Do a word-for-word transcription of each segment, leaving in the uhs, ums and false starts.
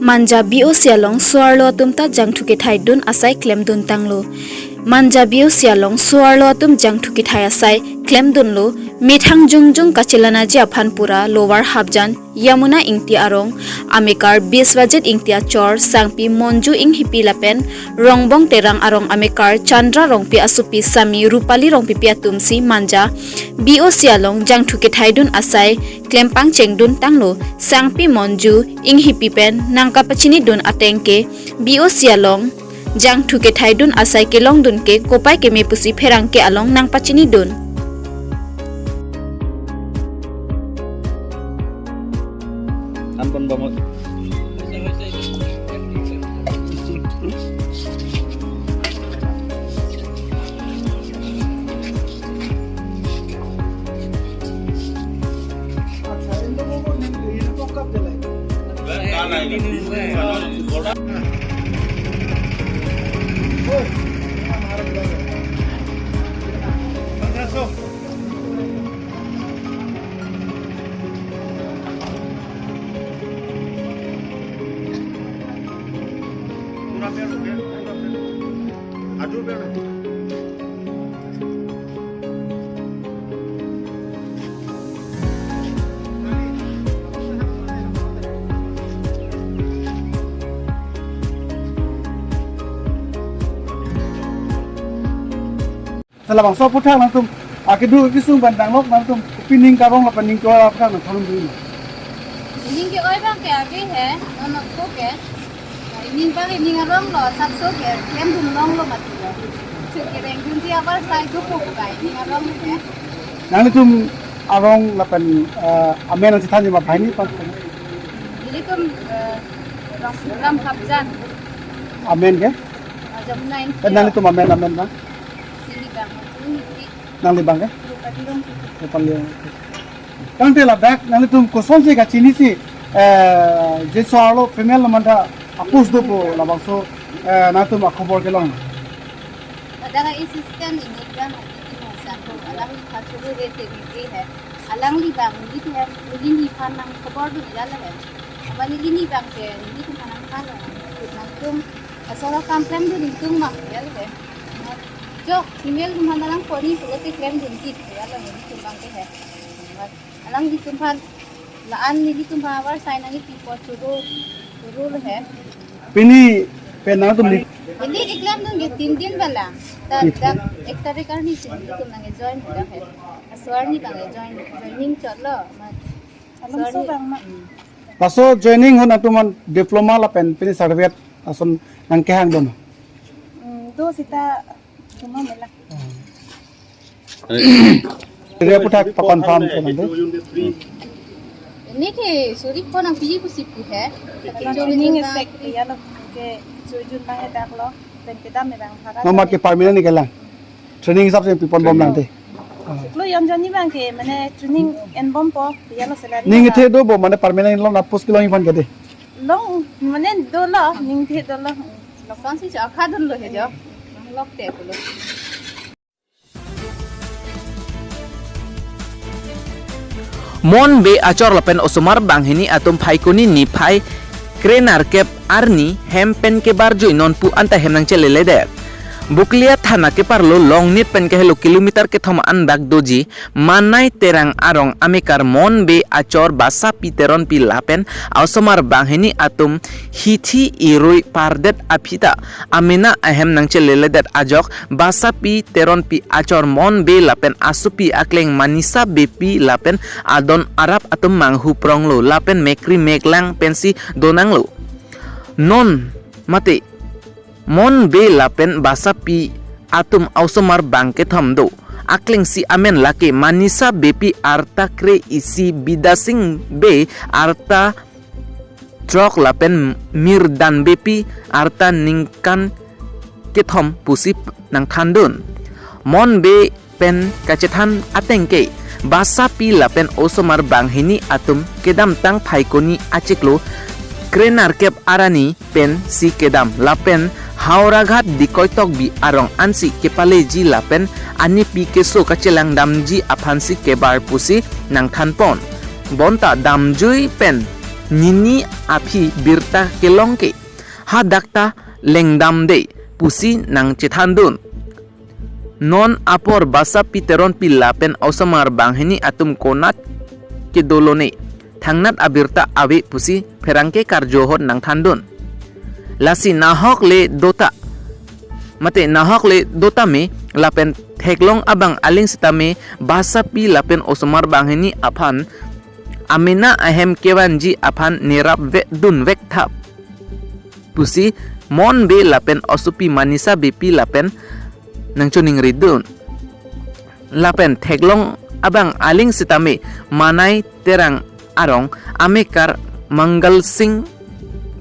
Manja B O C along so-arlo atum ta jangthu kethai dun asai klemdun tanglo. Manja B O C along so-arlo atum jangthu kethai asai klemdunlo. Methang jongjong kachelanaji aphan pura Lower Hapjan Yamuna Ingti arong amekar Biswajit Ingti achor sangpi Monju Inghipi lapen Rongbong Terang arong amekar Chandra Rongpi asopi sami Rupali Rongpipi atumsi Manja B O C along jangthu kethai dun asai klempang chengdun tanglo. Sangpi Monju Inghipi pen nangkapachini dun ateng ke B O C along jangthu kethai dun asai kelongdun ke kopai keme pusi pherangke along nangpachini dun. Anpon bamot. Labangso aphuthak nangtum akedo kesung bandang lok nangtum pining karong lapen ning kewar aphuthak nangthanlongdun. Ning ke-oi abang ke ave he, non ko ke. Ning abang ning arong lo, satso ke, klemdun longlo mati lo. Chuk kerengdunji abar sai dupo bukai, ning arong ke. Nanglitum arong lapen, eh, amen nangchethanji ma banghini pang. Ilitum, eh, Ram, Ram Hapjan. Amen ke? Ajam nine. Eh, nanglitum amen, amen ma? Neli abang, neli. Nangli abang ke? Rupali Rongpipi. Rupali Rongpipi. Tangte ladak nanglitum kosonsi kachinisi, eh, je so-arlo female lo manda apus dopo labangso, eh, nangtum akhobor kelong. Ladak a-assistant ini abang ini mo sangko alangli pachuru rete rete he. Alangli abang neli tu he, neli nephan nangkhobor dun jala he. Apa neli abang ke neli tu nangphan lo. Nangtum asolo kam klemdun tung ma jala he. Jo, female atum aphan ta nangponi pulote klemdunji, ya lo, nelitum abang ke he. Alanglitum aphan, la-an nelitum aphan abar sai nangkipipo choro, choro lo he. Pini pen nangtum ni? Pini keklemdun ke tin din bala. Ta, ta ek tarik arni si nelitum nangke-join lo he. Aso arni abang ke-join, joining chot lo. Amat. Alam so bang ma. Hmm. Laso joining ahut nangtum aphan diploma lapen pini certificate ason nangkehang do ma? Hmm, do seta cuma mela. Jadi aphuthak pa-confirm ke nangde. Neli ke suri ko nangpiji pusi pu he. Training esek ya lo ke suri jun bang he dak lo. Pen kedam ni bang tharat. Nomor ke permanent ni kelang. Training hisap si pipon bom nangte. Lo yon jonni abang ke mane training enbompo, ya lo salary. Ning ithe do bo mane permanent lo na post kelongji aphan ke de. Long mane dolo, ning ithe dolo. Loksan si chakha dunlo he jo. Lokte pulo. Mon Bey achor lapen osomar banghini atum Phaikuni niphai krenerkep arni hem pen kebarjui nonpu anta hem nangcheleledet. Bokolia thana keparlo Longnit pen kehelo kilometer kethom anbak doji Manai Terang arong amekar Mon Bey achor Basapi Teronpi lapen osomar banghini atum hithi irui pardet aphi ta amena ahem nangcheleledet ajok Basapi Teronpi achor Mon Bey lapen asopi akleng Manisa Beypi lapen adon arap atum manghu pronglo lapen mekri meklang pensi donanglo. Non mate Mon Bey lapen Basapi atum osomar bang kethom do. Akleng si amen lake Manisa Beypi arta kre-isi, Bidasing Bey arta throk lapen Mirdan Beypi arta ningkan kethom pusi nangthandun. Mon Bey pen kachethan ateng ke Basapi lapen osomar banghini atum kedamtang Phaikuni achiklo krenerkep arni pensi kedam lapen Howraghat Dikoitokbi arong ansi kepaleji lapen anipi keso kachelang damji aphansi kebar pusi nangthanpon. Bonta damjui pen Nini aphi birta kelong ke hadak ta lengdamde pusi nangchethandun. Non apor Basapi Teronpi lapen osomar banghini atum konat kedolone, thangnat abirta ave pusi pherangke karjuhot nangthandun. Lasi nahok le dota, mate nahok le dota me lapen theklong abang aling sitame Basapi lapen osomar banghini aphan amena ahem kevanji aphan nerap ve dun vek thap pusi Mon Bey lapen osopi Manisa Beypi lapen nangchoningri dun. Lapen theklong abang aling sitame Manai Terang arong amekar Mangal Sing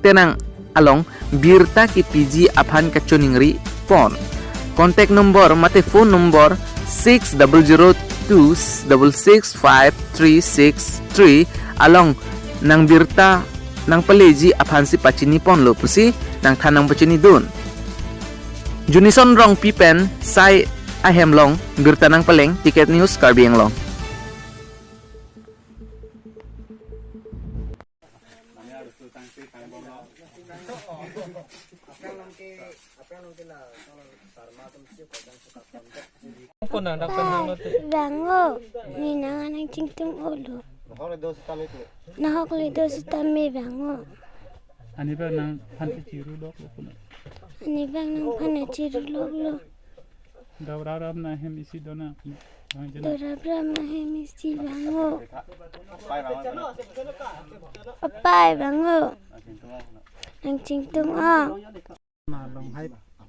Terang along birta kepiji aphan kachoningri pon. Contact number mate phone number six double zero two double six five three six three along nang birta nangpaleji aphansi pachini ponlo pusi nangthan nangpachini dun. Junison Rongpi pen sai ahem along birta nangpaleng. Ticket News, Karbi Anglong. Ko nang dak pen hang lo te. Bang o, ne nang nangchingtum olo. Nahok le do sitame bang o. Ani bang nangphan chiru lok lo puna. Ani bang nangphan chiru lok lo. Dora ram na hem isi dona. Bang jena. Dora ram na hem isi bang o. Apai bang o. Nangchingtum o.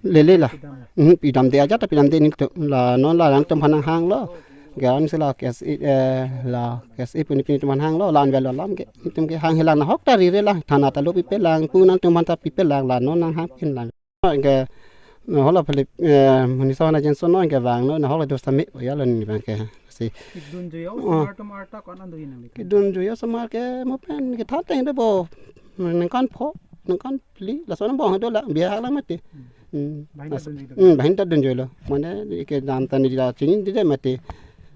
Lele la. Hmm, pidamde aja ta pidamde nelitum. La non la nangtum aphan nanghanglo. Ke ansi la K S A, eh, la K S A pini pini atum aphan hanglo, la anvel alam ke. Nelitum ke hang helang nahok ta rire lang. Thana ta lo pipe lang, pu nangtum aphan ta pipe lang, la non nanghang pin lang. Ke, no, hala Philip, eh, Munisa na jenso no ke bang no, nahok le do sitame, ya lo ne bang ke. Si. Kedun juyo, Oh. osomar atum arta ko-an an do-i nang. Kedun juyo osomar ke mo pen kethan teng do bo. Ningkan pho, ningkan phli, lason bong do la, bihak la mati. Hmm. Hmm. Bahin ta Las- dun juilo. Hmm, bahin ta dun juilo. Mane ke dam ta ne dila chini dide mati.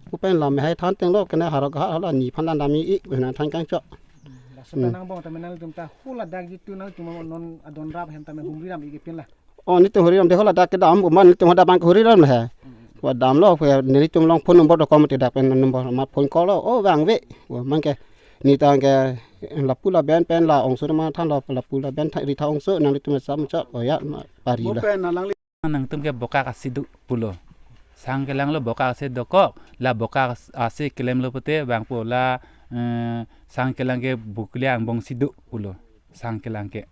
Mo pen lam hai than teng lo, kena harok ha hala nephan la dam-i, nangthan kangchok. Hmm. Lason ta Hmm. nangbong ta me nangtum ta hula dak jitu nangtum non adon rap hem ta me humri ram-i ke pin la. Oh, nelitum huriram de hala dak kedam, ko man nelitum hadak bang huriram le. Hmm. Ko damlo, ko nelitum along phone number do kom te dak pen number ma phone call lo. Oh, vangve. Ko man ke ne ta ke lapu laben pen la ongso ma thanlo, lapu laben tha, ri tha ongso nanglitum sam chok, oh ya, ma pari Mo lo. Pen alangli. Nangtum ke Bokak Ase do pulo. Sang kelang lo Bokak Ase dokok, la Bokak Ase keklem lo pute bang po la, eh, sang kelang ke Bokolia angbong si do pulo. Sang kelang ke.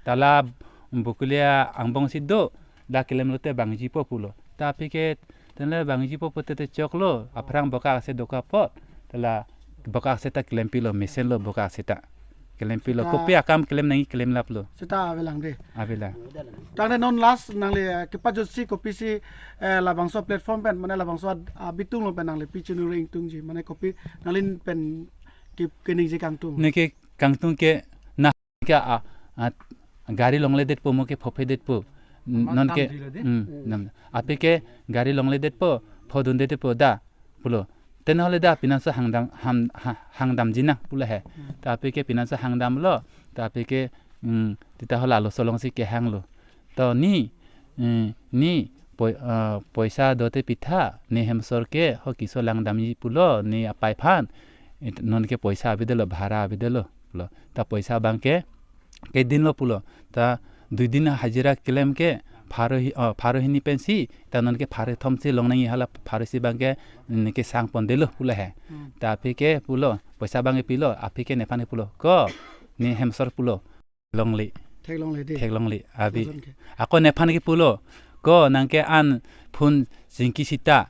Ta la Bokolia angbong si do, la keklem lote bangjipo pulo. Ta aphi ke, tenle bangjipo pute te choklo, aphrang Bokak Ase dokok apot, ta la Bokak Ase ta klempi lo, mesen lo Bokak Ase ta. Klempi lo, Ta- kopi akam klem nangji klem lap lo. Seta avelang de. Avelang. Tangte non last nangli, eh, kepajutsi kopisi, eh, labangso platform pen, mane labangso ad-, abitung lo pen nangli pi chinu ring tungji, mane kopi nangli pen ke, keningje kangtung. Neke kangtung ke na ke a, a, gari longledetpo mo ke phophe detpo. Amat Non ke, damji lo de. Hmm, nam. Aphi ke gari longledetpo, phodun detpo da. Pulo. Tenle da pinanso hangdam, ham, ha, hangdamji nang pulo he. Hmm. Ta aphi ke pinanso hangdamlo. Ta aphi ke, hmm, tita hala lo solong si kehang lo. To ne, eh, ne poi-, eh, poisa dote pitha, ne hemsor ke ho keso langdamji pulo, ne apai aphan. It-, non ke poisa avedetlo, bhara avedetlo pulo. Ta poisa abang ke kedin lo pulo. Ta dui din hajira klem ke pharo hi-, oh, pharo hini pensi, ta non ke pharo thom si long nangji, hala pharo isi abang ke neke sang pondetlo pulo he. Hmm. Ta aphi ke pulo, poisa abang ke pilo, aphi ke nephan ke pulo. Ko, ne hemsor pulo. Longle. Theklongle de. Theklongle, abi. Lason ke. Ako nephan ke pulo. Ko nang ke an phone chingki sita.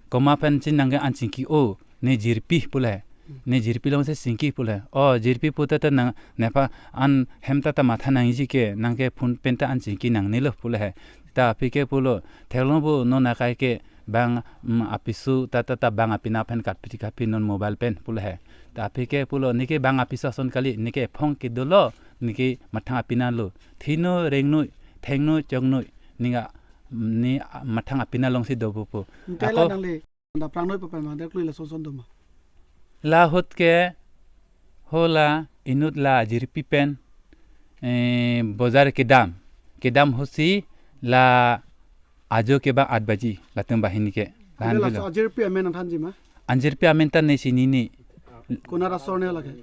Komat pensi nang ke an chingki o. Ne jirpi pulo he. Hmm. Ne jirpi along si chingki pulo he. O, jirpi pute te nang nephan an hem ta ta matha nangji ke, nang ke phone pen ta an chingki nangnelo pulo he. Ta aphi ke pulo, theklong pu non akai ke bang, mm, apiso ta ta ta bang apina pen katpiti kapi non mobile pen pulo he. Ta aphi ke pulo, neke bang apiso ason kali, neke ephong kedolo, neke mathang apina lo. Thino, rengnoi, thengno, chongnoi, ninga, mm, ne, ah, mathang apina along si dopo po. Nte la Ako nangli, da prangnoi papan ma, da klui lason son do ma. Lahut ke, hola, Inut la ajirpi pen, eh, bojar kedam. Kedam ahutsi la ajo kevang aat baji latum banghini ke. Lahan Ade laso bilo. Ajirpi amen nangthanji ma? Ajirpi amen ta ne chinine. Konat asor ne lake?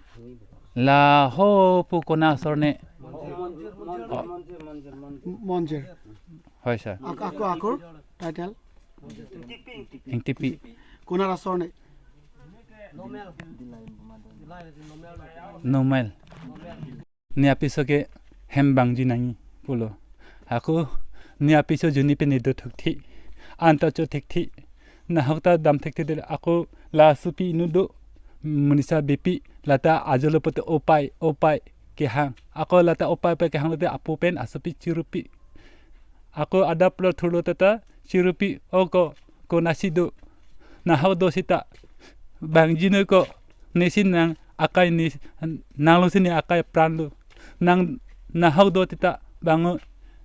La ho pu konat asor ne. Monjer. Hoi sir. Ak-, ako akur? Title? Ingtipi. Konat asor ne? Nomel. Ne apiso ke hem bangji nangji pulo. Ako ne apiso juni pen ne do thukthi. Anta cho thukthi. Nahok ta dam thukthi de ako la asopi inut do. Monisa bangpi lata ajolo pote opai, opai kehang. Ako lata opai pai kehang lote apo pen asopi chirupi. Ako adap lo thurlo tata chirupi oko konatsi do. Nahok do sita bangji noi ko, nesi nang akai ne nanglo si ne akai pran lo. Nang nahok do sita bango,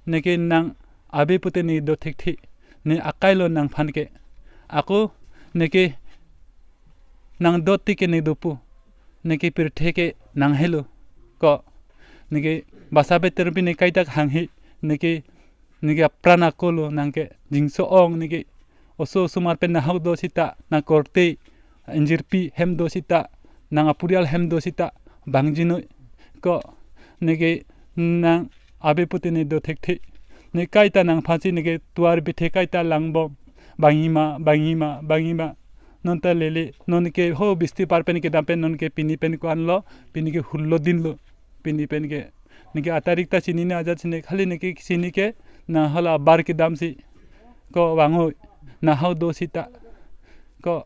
neke nang abe pute ne do thukthi. Ne akai lo nangphan ke. Ako neke nang do tik ke ne dopo. Neke pirthe ke nang helo ko. Neke basa beter pi ne kaita hanghe. Neke neke apran ako lo nang ke jingso ong neke oso osomar pen nahok do sita nang korte injirpi hem do sita nang apurial hem do sita bangji noi ko neke nang abe pute ne do thukthi ne kaita nangphansi neke tuar bithe kaita langbom bangji ma bangji ma bangji ma non ta lele non ke ho bisti par pen kedam pen non ke pini pen ko-an lo pini ke hulo din lo pini pen ke neke atarik ta chinine ajat chinine khali neke chini ke na hala bar kedamsi ko vangoi nahok do sita ko.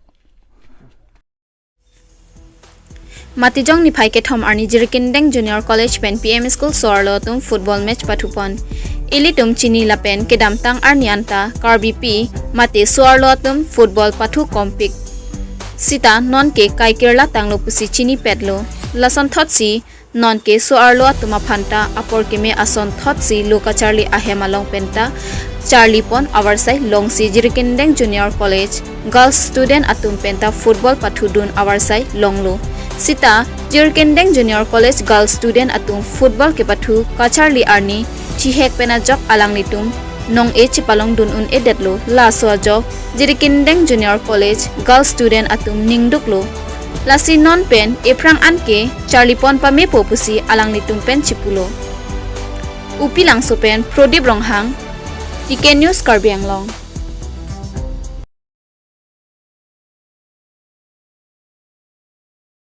Matijong niphai kethom arni Jirikindeng Junior College pen P M School so-arlo atum football match pathupon. Ilitum chini lapen kedamtang arni anta Karbipi mate so-arlo atum football pathu kompik. Sita non ke kai kirla tanglo pusi chinipetlo. Lason thotsi non ke so-arlo atum aphanta apor keme ason thotsi lo kacharli ahem along penta charlipon avarsai longsi Jirikindeng Junior College girls student atum penta football pathudun avarsai longlo. Sita Jirikindeng Junior College girls student atum football kepathu kacharli arni chihek pen ajok alanglitum nong-e chipalongdun un-edetlo. Laso ajok Jirikindeng Junior College girls student atum ningduklo. Lasi non pen ephrang an ke charlipon pamepo pusi alanglitum pen chipulo. Upilangso pen Prodip Ronghang, T K News Karbi Anglong.